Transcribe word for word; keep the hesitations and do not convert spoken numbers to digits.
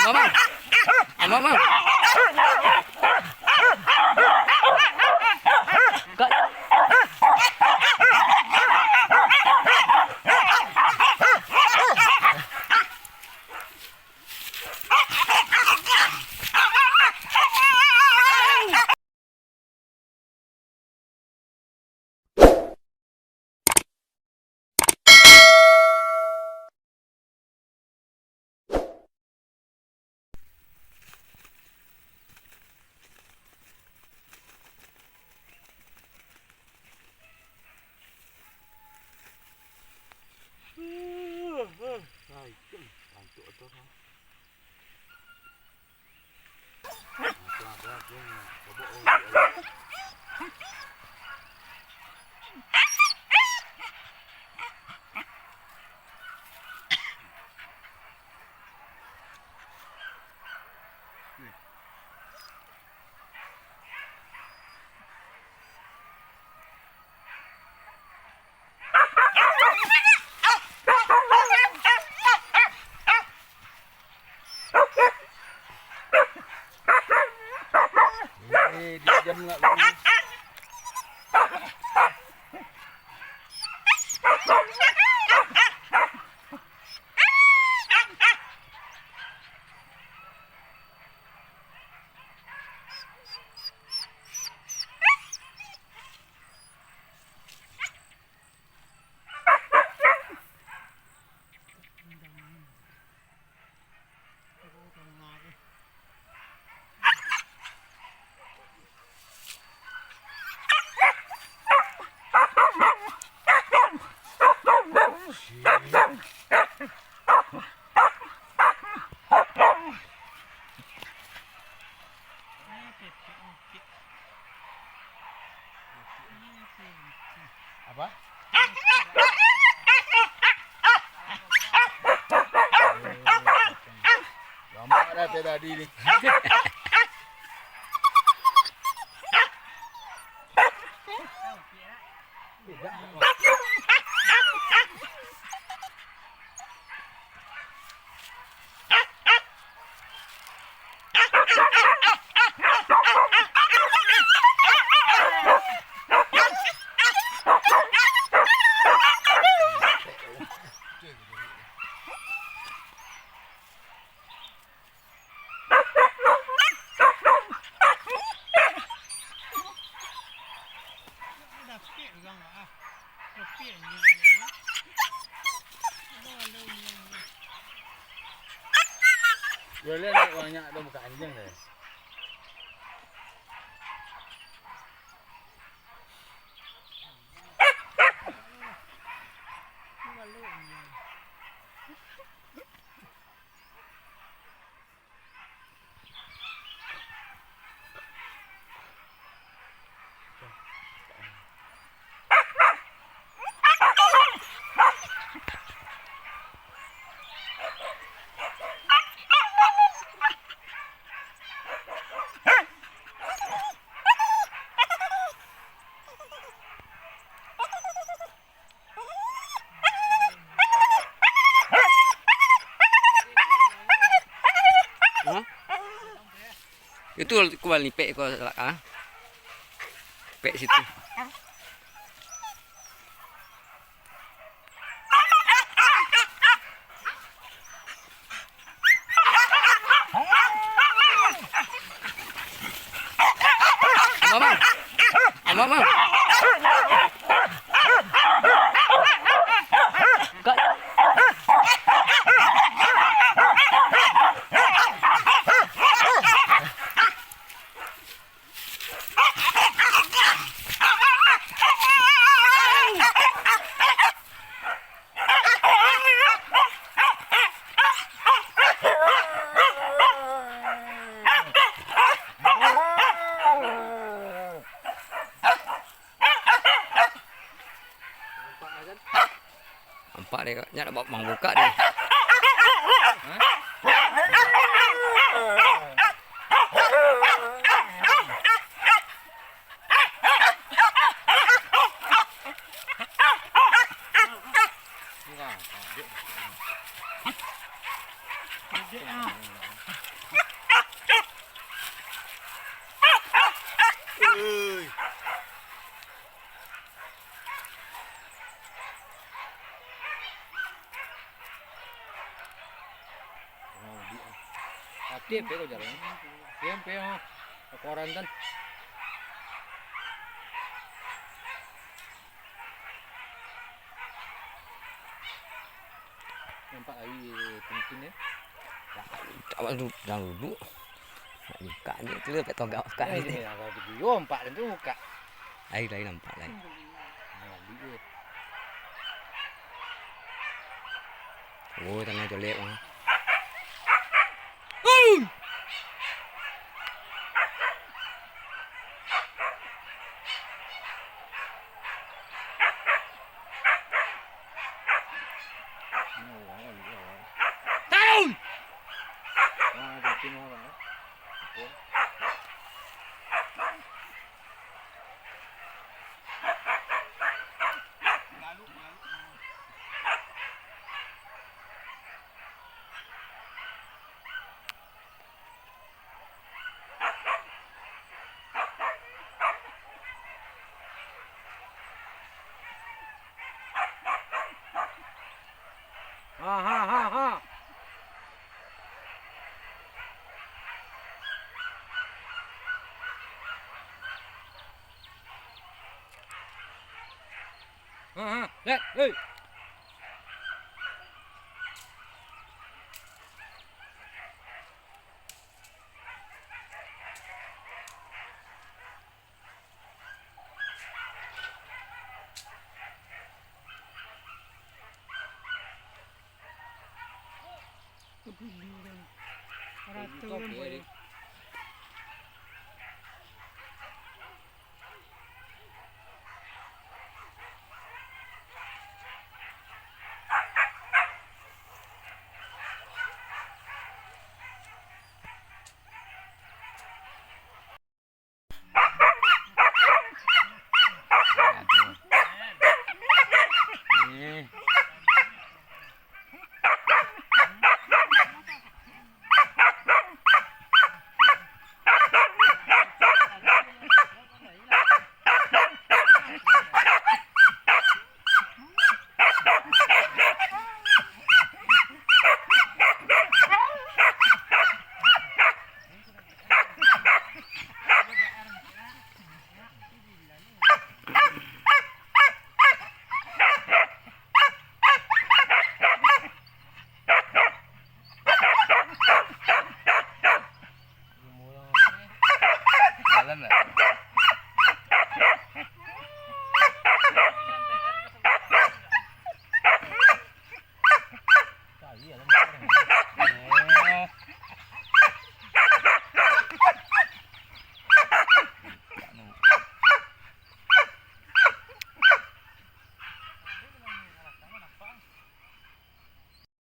Mama. Mama. Kak. Eh, diam nak bunyi. Apa? Lama dah tiada tadi ni. Yo, lihat, banyak tu muka anjing deh. Hah? Itu kual nipek ko lah, ah. Pek situ. Mama. Mama. Kak. Nampak deh, kok. Nyak nak mangukak deh. Tiap ko jalan. Tiap ko, ha. Koran tan. Nampak lagi cincin dia. Awak tu dalam duduk. Buka ni tu, pek tonggak buka ni. Eh, ni, agak video empat tu buka. Lain, lain nampak lain. Nah, dia. Oh, tanah colek, bang. Taun! Ha, ha, ha, ha. Ha, ha, lihat, hei. Rato kan boleh.